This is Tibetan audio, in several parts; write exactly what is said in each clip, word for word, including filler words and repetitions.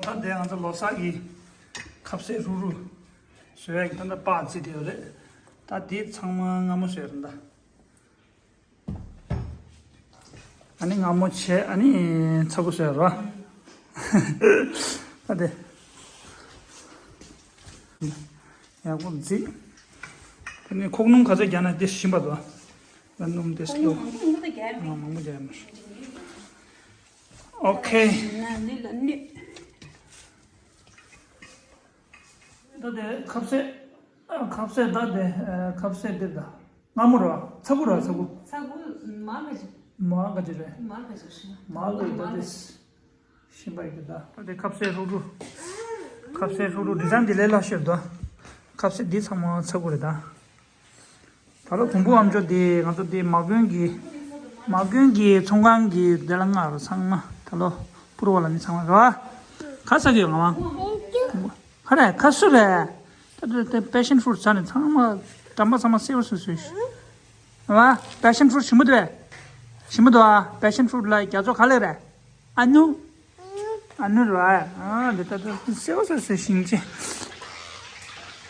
ད་དེ་ང་ཚོ་ལོ་གསར་གྱི་ཁ་ཟས་ཧྲུག་ཧྲུག་བཟོ་ཡག་གི་ད་ལྟ་པགས་བརྩིས་བསྡད་ཡོད་རེད། ད་དེ་ཚང་མ་སྔ་མོ་བཟོས་རེད་ད། ཨ་ནི་སྔ་མོ་བྱས། ཨ་ནི་ཚ་པོ་བཟོས་རོ། ཨ་དེ། ཡག་པོ་བརྩིས། དེ་ནས་ཁོག་སྣུམ་ག་ཚོད་རྒྱག་ན་དེ་ཞིམ་པ་འདུག་ཨ། སྣུམ་དེ་སློག་ཨ། མང་པོ་རྒྱག་ཡ་མ་རེད། ཨོ་ཁེ། ད་དེ་ཁ་ཟས། ཨ། ཁ་ཟས་ད་དེ། ཨ། ཁ་ཟས་འདི་ད། སྔ་མོ་ར། ཚ་ཁུ་ར། ཚ་ཁུ། ཚ་ཁུ་མ་ག་ཅི། མ་ག་ཅི་རེད། མ་ག་ཅི་རེད། མ་ག་ད་དེ་ཞིམ་པ་ཡོད་གི་ད། ད་དེ་ཁ་ཟས་ཧྲུག་ཧྲུག་ཁ་ཟས་ཧྲུག་ཧྲུག་ཌི་ཛའིན་འདི་ལས་སླ་ཤོས་ད། ཁ་ཟས་འདི་ཚང་མ་ཚ་ཁུ་རེད་ད། ད་ལོ་བོང་བུ་ཨ་མཆོག་དེ་ང་ཚོ་དེ་མ་དགོན་གྱི། མ་དགོན་གྱི་ཚོང་ཁང་གི་དེ་ལ་མངགས་རོ། ཚང་མ་ད་ལོ་པུར་བ་ལ་ནི་ཚང་མ་རོ། ཁ་ཟས་ཡོད་ང་མ། ཁ་རེད། ཁ་སུ་རེད། ད་ད་ད་པེ་ཤན་ཕུ་རུཊ་ཟ་ནས་ཚང་མ་འགྲམ་པ་ཚང་མ་སེར་པོ་སུ་སུ་ཤི། ཨ། པེ་ཤན་ཕུ་རུཊ་ཞིམ་པོ་འདུག་ཞིམ་པོ་འདུག་ཨ། པེ་ཤན་ཕུ་རུཊ་ལ་རྒྱ་མཚོ་ག་ལེ་རེད། ཨ་ནུ། ཨ་ནུ་ར། ཨ་འདི་ལྟ་ལྟ་སེའུ་སེའུ་སེའུ་ཤིང་ཆེ།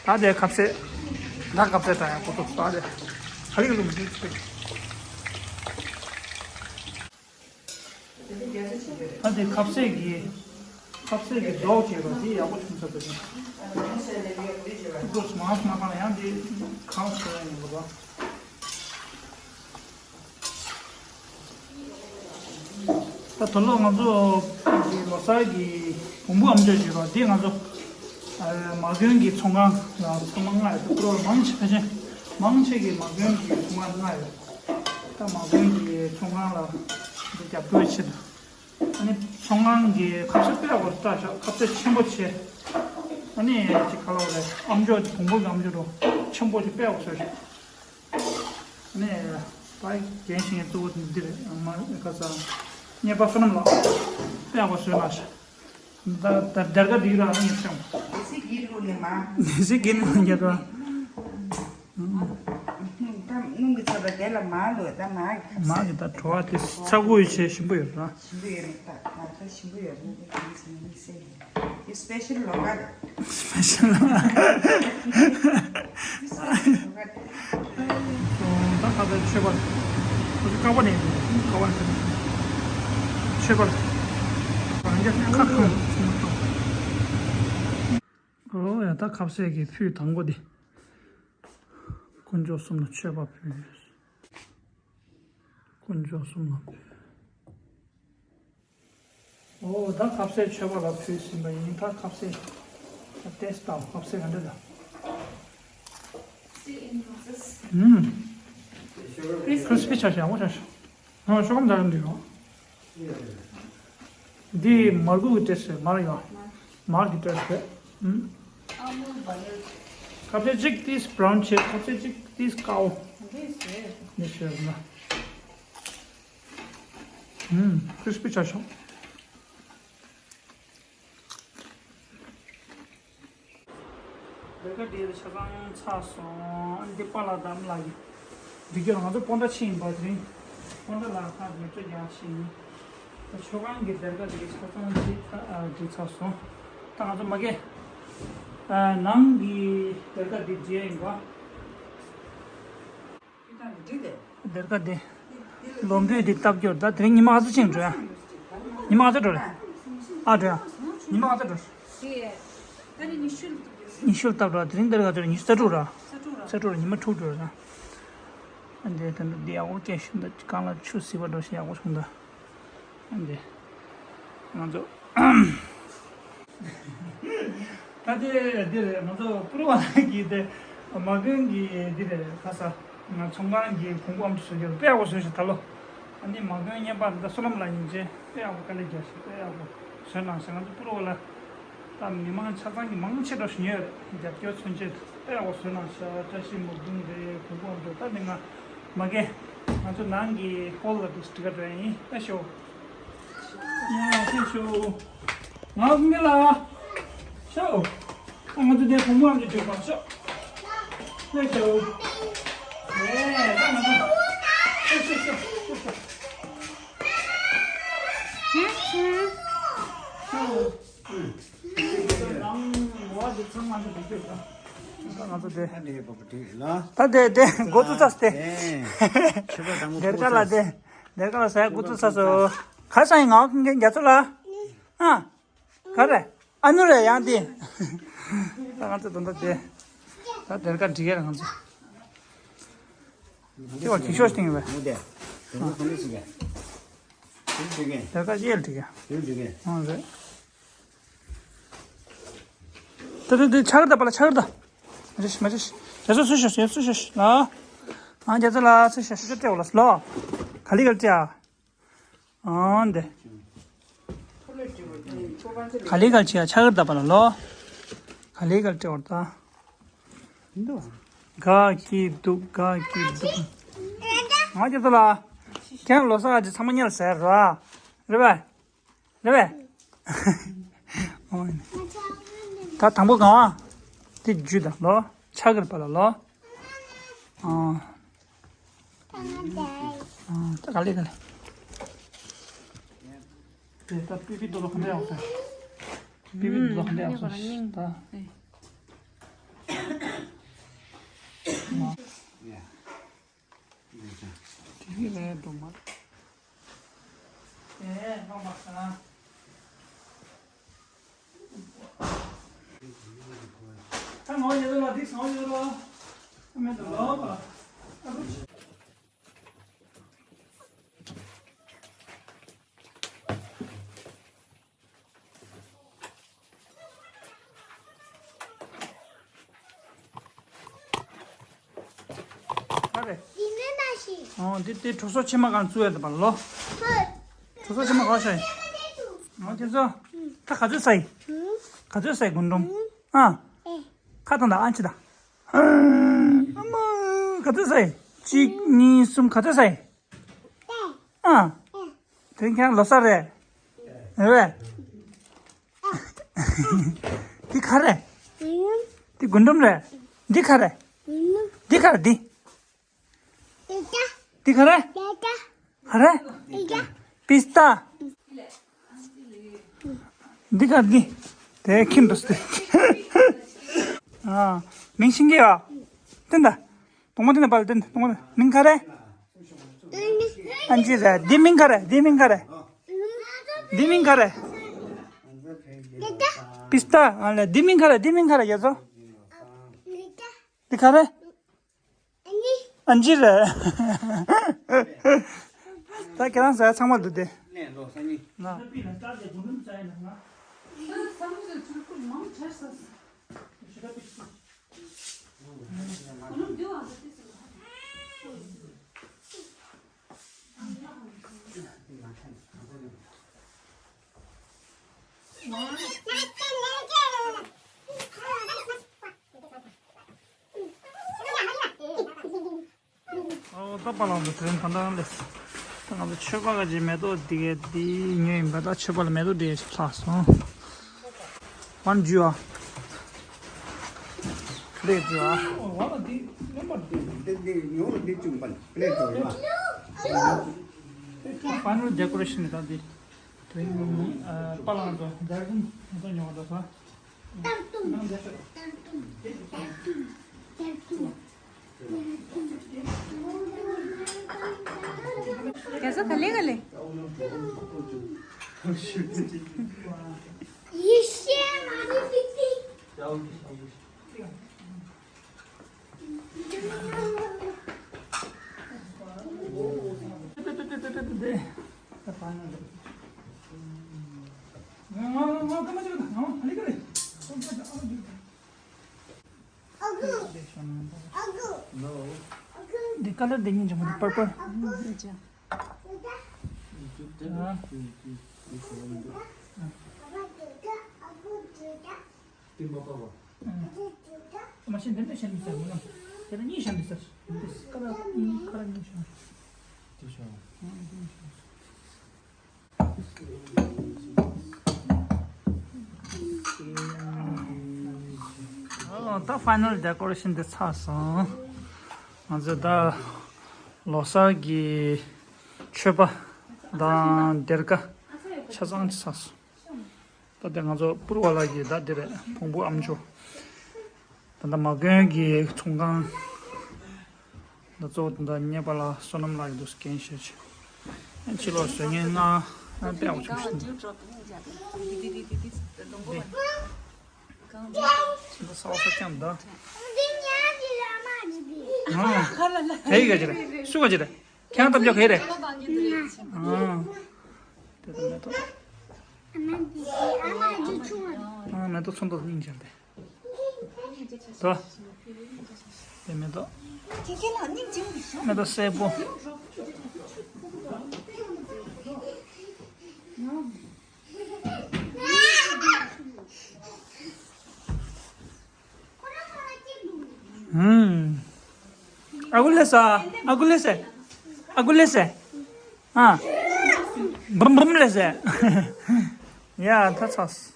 ད་དེ་ཁ་ཟས། ད་ཁ་ཟས་ད་ཡང་གོ་ཐུབ་ད་དེ། ཧ་ལི་ལུམ་ཅིག་ཆེ། ད་དེ་ཁ་ཟས་ཀྱི། ཁ་ཟས་ཀྱི་རྡོག་ཅེས་པ་དེ་ཡག་པོ་བྱུང་ས་དེ། ཀུ་ཀྲོ་སི་མང་སུ་མ་པང་ཡང་དེ་གང་སོ་ཡང་ཡིན་པ། ད་དུང་ལོ་ང་ཚོ་གི་ལོ་གསར་གྱི་བོང་བུ་ཨ་མཆོག་ཅིག་རོ། འདི་ང་ཚོ་མ་དགོན་གྱི་ཚོང་ཁང་ལ་ཚང་མ་མངགས་ཡོད། ཕྲུ་གུ་མང་ཆེ་ཕལ་ཆེར་མང་ཆེ་གིས་མ་དགོན་གྱི་ཚོང་ཁང་མངགས་ཡོད། ད་མ་དགོན་གྱི་ཚོང་ཁང་ལ་འདི་རྒྱབ་སྐྱོར་ཆེད་དུ། ཨ་ནི་ཚོང་ཁང་གི་ཁ་ཟས་དཔེ་ཡག་པོ་ལྟ་ཤག་ཁ་ཟས་ཆེན་པོ་ཆེ། ཨ་ནི་ཅིག་ག་ལ་བ་རེད། ཨ་མཆོག་བོང་བུ་གི་ཨ་མཆོག་རོ། ཆེན་པོ་ཅིག་དཔེ་ཡག་པོ་བཟོས་ཤག་ནས་ད་རྒན་ཞིག་གཙོ་བོ་དེ་འདིར་མ་ག་ས་གཉེར་པ་བསོད་ནམས་ལགས་དཔེ་ཡག་པོ་བཟོས་ལ་ཤག་ད་ད་སྡེར་ཁ་འདི་ར་ཨ་ནི་ཡག་ཤག་ལེ་ཤ་རྒྱན་ནས་མ་ཉར་ར། ད་སྣུམ་གྱི་ཚོད་ལ་དེ་ལ་མ་ལོས་ད་མ་གི་ཁ་མ་གི་ད་བྲོ་བ་དེ་ཚ་ཁུ་ཡོད་ཆེ་ཞིམ་པོ་ཡོད་ར། ཞིམ་པོ་ཡོད་རེད། ད་ད་ད་ཞིམ་པོ་ཡོད་རེད། དེ་གང་ཚེ་མི་སེ་ཡིན། དེ་སི་པེ་ཤལ་ལོ་ག་རེད། སི་པེ་ཤལ་ལོ་ག་རེད། ད་ཁ་ཚ་མཆོད་པ། ཁོ་ཚོ་ཀ་བ་ནས་ཀ་བ་ནས་མཆོད་པ། རང་རྒྱ་ཁ་ཁ་ཨོ་ཡ། ད་ཁ་ཟས་ཀྱི་ཕུད་དང་པོ་འདི། དཀོན་མཆོག་གསུམ་ལ་མཆོད་པ་ཕུལ། དཀོན་མཆོག་གསུམ་ལ་ཕུལ། ཨོ་ད་ཁ་ཟས་མཆོད་པ་ལ་ཕུལ་ཟིན་པ་ཡིན། ད་ཁ་ཟས་ཏེ་སི་ཊི་དང་ཁ་ཟས་ག་འདྲ་ད། ཨུམ། ཁྲིས་པི་ཆགས་ཤག་ཡག་པོ་ཆགས་ཤག་ཨ་ཤོག་སྒམ་འདྲ་འདུག་ཡོ། འདི་མར་ཁུ་གི་ཏེ་སི་ཊི་རེད། མར་ཡོ། མར་གྱི་ཏེ་སི་ཊི་རེད། ཨུམ། ཁ་ཟས་གཅིག་ཏིས་བྷ་རའུན་བྱས། ཁ་ཟས་གཅིག་ཏིས་དཀར་པོ། འདི་ཟེར་ན། ཨུམ། ཁྲིས་པི་ཆགས་ཤག་སྡེར་ཁ་འདི་ཆ་ཚང་ཚར་སོང་། འདི་པཱ་ལགས་དང་ཨ་མ་ལགས་ཀྱིས་འདི་ག་ང་ཚོ་སྤོན་ཊ་ཕྱིན་ཡིན་པ་དེ་རིང་། སྤོན་ཊ་ལགས་ཁ་ཉེ་ཚོ་རྒྱག་ཕྱིན་ཡིན། ད་མཆོད་ཁང་གི་སྡེར་ཁ་འདི་ཆ་ཚང་འདི་ད་འདི་ཚར་སོང་། ད་ང་ཚོ་མ་གི་ནང་གི་སྡེར་ཁ་འདི་མཇལ་ཡིན་པ། སྡེར་ཁ་འདི། ལོ་འབྲས་འདི་བཏབ་རྒྱུར་ད་དེ་རིང་ཉི་མ་ག་ཚོད་ཕྱིན་འགྲོ་ཡ། ཉི་མ་ག་ཚོད་འགྲོ་རེད། ཨ་འགྲོ་ཡ། ཉི་མ་ག་ཚོད་འགྲོ་རེད། ཉི་ཤུ་ལ་བཏབ་འགྲོ། དེ་རིང་སྡེར་ཁ་ཚོད་ཉི་ཤུ་རྩ་དྲུག་ར། རྩ་དྲུག་ར། ཉི་མ་དྲུག་འགྲོ་ར། ཨ་འདི་ད་འདི་ཡག་པོ་སྐྱེས་ཤིང་ད་གང་ལ་ཆུ་བསིལ་བ་འགྲོ་ཞིང་ཡག་པོ་བྱུང་ད། ཨ་འདི། ང་ཚོ། ད་དེ་འདིར་ང་ཚོ་པུར་བ་ལགས་ཀྱིས་དེ་མ་དགོན་གྱི་འདིར་ག་ས་ང་ཚོང་ཁང་གི་གོང་བུ་ཨམ་ཅོག་བཟོ་རྒྱུར་དཔེ་ཡག་པོ་བཟོས་ཤག་ད་ལོ། ཨ་ནི་མ་དགོན་བརྙན་པར་འདི་བསོད་ནམས་ལགས་ཡིན་ཅེ་དཔེ་ཡག་པོ་དཀའ་ལས་རྒྱག་ཤག་དཔེ་ཡག་པོ་བཟོས་གནང་ཤག་ང་ཚོ་པུར་བ་ལགས་ད་མི་མང་ཆ་ཚང་གི་མང་ཆེ་འགྲོ་བཞིན་ཡོད་རེད། རྒྱབ་སྐྱོར་མཚོན་ཆེད་དཔེ་ཡག་པོ་བཟོས་གནང་ཤག་བཀྲ་ཤིས་སྨུག་ལྡུམ་རེད། གོང་བུ་ཨམ་ཅོག་ད་ནི་ང་མ་རྒན་ང་ཚོ་ནང་གི་ཧོལ་ལ་འདུག་སྤྲི་ཁ་འགྲོ་ཡ་ཡིན། ཨ་ཤོ། ཡ་ཤོ་ཤོ། ང་མི་ལ། ཤོ། ཨ་ང་ཚོ་དེ་གོང་བུ་ཨམ་ཅོག་བརྗོད་པ་ཤོ། ལེ་ཤོ། ཨེ་ད་ང་ཚོ། ཤོ་ཤོ་ཤོ་ཤོ་ཤོ། ང་ཚོ་དེ། ད་དེ་དེ་འགོ་བཙུགས་ཚར་ཏེ། སྡེར་ཁ་ལ་དེ། སྡེར་ཁ་ལ་ཟ་ཡ་འགོ་བཙུགས་ཚར་སོང་། ག་ས་ཡིན་ང་ཁྱེད་རྒྱ་མཚོ་ལ། ཨ། ག་རེ། ཨ་ནུ་རེད་ཡང་དེ། ད་ང་ཚོ་ད་ལྟ་དེ། ད་སྡེར་ཁ་འབྲི་གི་རེད་ང་ཚོ། དེ་བ་གི་ཤོག་སྟེང་བས། མུ་དེ། དེ་ཚོ་ག་འདྲ་ཞིག་ག་དེ་འགྲིག་གི་དེ་ག་ཡེལ་འགྲིག་གི་དེ་འགྲིག་གི་ཨང་རེད། ད་ད་ད་ཆག་ར་ད་པ་ལ་ཆག་ར་ད། མ་ཅིག་མ་ཅིག་རྒྱ་མཚོ་ཚུར་ཤོག་རྒྱ་མཚོ་ཚུར་ཤོག་ལ། ཨང་རྒྱ་མཚོ་ལ་ཚུར་ཤོག་ཤོག་སྤྲད་འོ་ལ་ལོ། ག་ལི་ག་ལི་སྤྲད་ཨ། ཨང་འདི། ག་ལི་ག་ལི་ཆག་ར་ད་པ་ལ་ལོ། ག་ལི་ག་ལི་སྤྲད་འོ་ད། འདུག་ག་གི་འདུག་ག་གི་འདུག་ང་ཅག་ཚོ་ལ། ཁྱེད་ལོ་གསར་གྱི་ཚང་མ་ཉལ་ཟེར་རོ། རེད་པས། རེད་པས། ད་དང་པོ་གང་བ། དེ་རྒྱུ་དང་ལོ། ཆ་གིར་པ་ལ་ལོ། ཨ། ད་ག་ལེ་ག་ལེ། དེ་ད་པི་པི་ཏོ་ལོ་ཁ་འདྲ་ཡོང་ས། པི་པི་ཏོ་ལོ་ཁ་འདྲ་ཡོང་ས་ད། དེ་ལས་འགྲོ་མ། ཨེ་ལོ་མ་ས། ད་ངོ་ཉེ་དུ་ལ་འདི་སང་ཉེ་དུ་ལ། ཨ་མེ་དུ་ལོ་པ། ཨ་རུ་ཆི། ཨ་རེ། འདི་མེད་མ་ཤི། ཨོ་འདི་དེ་གྲོ་སོ་ཕྱེ་མ་གང་བཙུགས་ཡ་དེ་པ་ལོ། ཧོ། གྲོ་སོ་ཕྱེ་མ་གང་ཤ་ཡིན། ཨོ་དེ་ཚོ། ད་ག་ཚོད་ཟ་ཡི། ག་ཚོད་ཟ་ཡི་རྒུན་འབྲུམ། ཨ། ཁ་དང་ད་ཨ་ཆི་ད། ཨ་མ། ག་ཚོད་ཟ་ཡི། གཅིག་གཉིས་གསུམ་ག་ཚོད་ཟ་ཡི། ཨ། དེ་ཁྱེད་ལོ་གསར་རེད། རེད་པས། འདི་ག་རེ། འདི་རྒུན་འབྲུམ་རེད། འདི་ག་རེ། འདི་ག་རེ་འདི། འདི་ག་རེ། ག་རེ། པིས་ཏ། འདི་ག་རེ་འདི། དེ་ཁྱིམ་དུ་སྟེ། ཨ། མིང་ཤིང་གི་ཡ། དེ་འདྲ། གདོང་མ་དེ་ནས་པར་དེ་གདོང་མ་དེ་མིང་ག་རེ། ཨན་ཅི་རེད། འདི་མིང་ག་རེ། འདི་མིང་ག་རེ། འདི་མིང་ག་རེ། པིས་ཏ། ཨ་ལེ་འདི་མིང་ག་རེ། འདི་མིང་ག་རེ་ཡ་ཚོ། འདི་ག་རེ། ཨན་ཅི་རེད། ད་ཁྱེད་རང་ཟ་ཚང་མ་འདུག་སྟེ། ནས་ལོ་ས་ནི། ན། ཨོ་ད་པ་ལང་དུ་དྲན་གང་ལྟར་ལས། ད་ང་ཚོ་ཆོས་པ་ག་ཅིག་མེ་ཏོག་འདི་གའི་འདི་ཉོས་ཡིན་པ། ད་ཆོས་པ་ལ་མེ་ཏོག་འདི་ཞིག་ལྷག་སོང་། ཝན་ཇུ་ཨ། ལེགས་ཇུ་ཨ། ཨོ་ཝ་ལ་འདི་ནམ་པར་འདི། འདི་འདི་ཉོ་འདི་བཅུག་པ་ལ་པླེ་ཏོ་ཡོད་ཨ། ཕའི་ནལ་ཌེ་ཀོ་རེ་ཤན་ད་འདི། དེ་ནི་པ་ལང་དུ་རྒྱ་གུང་ང་ཚོ་ཉོ་བ་ད་ས། རྒྱ་བཟའ་ག་ལེ་ག་ལེ། ཡེ་ཤེས་མ་ཎི་པི་ཏི། འདི་ཀ་ལར་འདི་གཉིས་འཇམ་པོ་འདུག་པར་པལ། མ་ཤེས་འདི་འདྲ་ཤེས་མི་ཟེར་མོ་ལ། དེ་ལ་གཉིས་ཤེས་འདི་ཟེར། འདི་ཀ་ལར་གཉིས་ཀ་ལར་གཉིས་ཤེས། དེ་ཤེས། ཨ། ད་ཕའི་ནལ་ཌེ་ཀོ་རེ་ཤན་འདི་ཚར་སོང་། ང་ཚོ་ད་ལོ་གསར་གྱི་མཆོད་པ་དང་སྡེར་ཁ་ཆ་ཚང་ཚར་སོང་། ད་ལྟ་ང་ཚོ་པུར་བ་ལ་གི་ད་འདི་རེད། བོང་བུ་ཨ་མཆོག་ད་ལྟ་མ་དགོན་གྱི་ཚོང་ཁང་། ད་གཙོ་བོ་ད་ལྟ་ཉེ་པ་ལ་བསོད་ནམས་ལགས་ཀྱི་འདུག་རྒན་ཤོས་ཆེ། ཕྱི་ལོགས་བཟོ་མཁན་ལྔ་ཨ་དཔེ་ཡག་པོ་བྱུང་ཤག་འདི་ད་ས་བ་ས་ཀྱང་ད། ཨ་ག་ཡི་ག་ཅི་རེད། སུ་ག་ཅི་རེད། ཁྱེད་རང་གཏམ་རྒྱག་ག་ཡི་རེད། ཨ་དེ་ད་མེ་ཏོག་ཨ་མེ་ཏོག་ཚོན་མདོག་སྙིང་རྗེ་སྟེ། དོ། དེ་མེ་ཏོག་ཁྱེད་ཁྱེད་ལ་སྙིང་རྗེ་མོ་ཞིག་མེ་ཏོག་སེར་པོ། ཨུམ། ཨ་ཁུ་ལེ་ས། ཨ་ཁུ་ལེ་ས། ཨ་ཁུ་ལེ་ས། ཨ། འབུམ་འབུམ་ལེ་ས། ཡ་ད་ཚོགས།